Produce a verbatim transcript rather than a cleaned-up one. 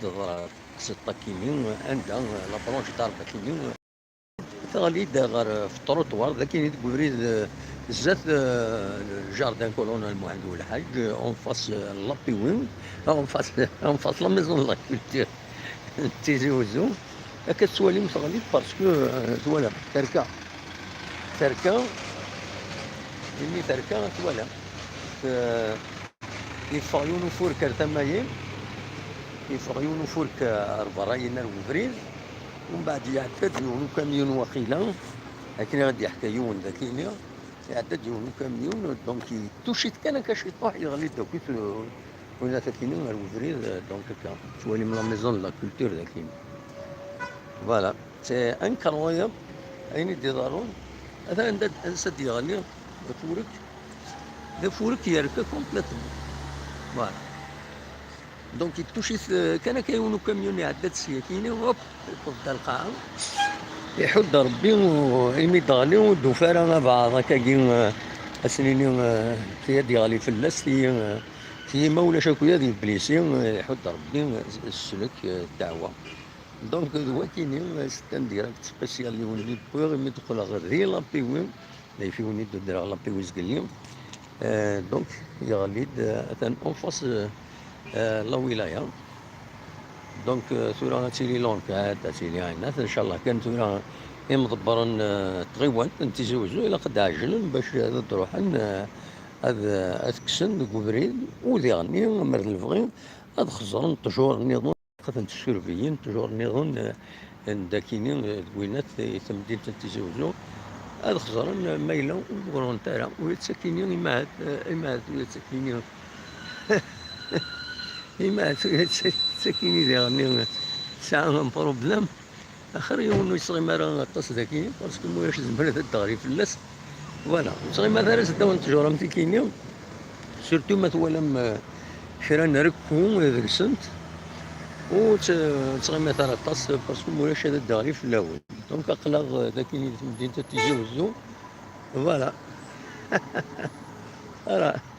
teḍra teqsiṭ akini, anda la branche d'arbre akini teɣli-d ɣer, f trottoir, d akini deg ubrid, eh, zdat, eh, le jardin colonel Mohamed Oulhadj, eh, en face, eh, la P W, en face, en face la maison de la culture n Tizi Ouzou. Akka tettwalim teɣli-d parce que, eh, twalam terka. Terka, imi terka, twalam. Eh, yeffeɣ yiwen ufurk ar tama-yi, yeffeɣ yiwen ufurk ar berra-yi ar ubrid, umbeɛd iɛedda-d yiwen ukamyun waqila, akken i ɣ-d-yeḥka yiwen d akini, iɛedda-d yiwen ukamyun, donc yettucit kan akka ciṭuḥ, yeɣli-d akk-it, eh, unat akini ar ubrid, eh, donc akka, tettwalim la maison de la culture d akini. Voilà, c'est incroyable, ayen i d-iḍerrun, atan anda d-, ansa d-yeɣli, d afurek, d afurek yerka complètement. Voilà. Donc, yettucit, eh, kan akka yiwen ukamyun iɛedda-d sya, kini, hop, yewweḍ-d ar lqaɛa. Iḥudd Rebbi, u-, imi d-teɣli, ur d-tufi ara abeɛḍ akkagi, eh, ad s-nini, eh, tiya d-yeɣli fell-as, tiyi, eh, tiyi ma ulac akk ad yeblisi, eh, iḥudd Rebbi, eh, s-, slek, eh, ddeɛwa. Donc, d wakini, eh, c'est un direct spécial yiwen i d-wwiɣ, imi d-qqleɣ di la P W, d ayf-iw i d-udreɣ la P W zgelli. Eh, donc, yeɣli-d, eh, atan en face, eh, eh, la wilaya. Donc, eh, tura ad tili l'enquête, ad tili ɛinat, ncallah kan tura imḍebbren, eh, n tɣiwant n Tizi Ouzou, ilaq ad ɛejlen bac ad d-ruḥen, eh, ad, ad kksen deg ubrid, u diɣenni, mer d lebɣi, ad xeẓren ṭṭjur nniḍen, ad ten-ssurbiyen, ṭṭjur nniḍen, eh, n dakini, eh, deg winat, eh, tamdint n Tizi Ouzou, ad xeẓren, eh, ma yella ur ḍerrunt ara, ula d sakini, imahat, eh, imahat ula d sakini, imahat ula d sa-, sakini diɣenni, eh, tesɛa un problème. Axir yiwen ur yettɣimi ara aṭas daki, parce que ma ulac tzemret ad d-teɣli fell-as. Voilà, ur tettɣimi ara s ddaw n ttjur am tikini, surtout ma twalam, eh, kra n rekku deg-sent, ur tt-, ur tettɣimi ara aṭas, parce que ma ulac ad d-teɣli fell-awen. Donc, aql-aɣ, eh, dakini di temdint n Tizi Wezzu. Voilà. Ara.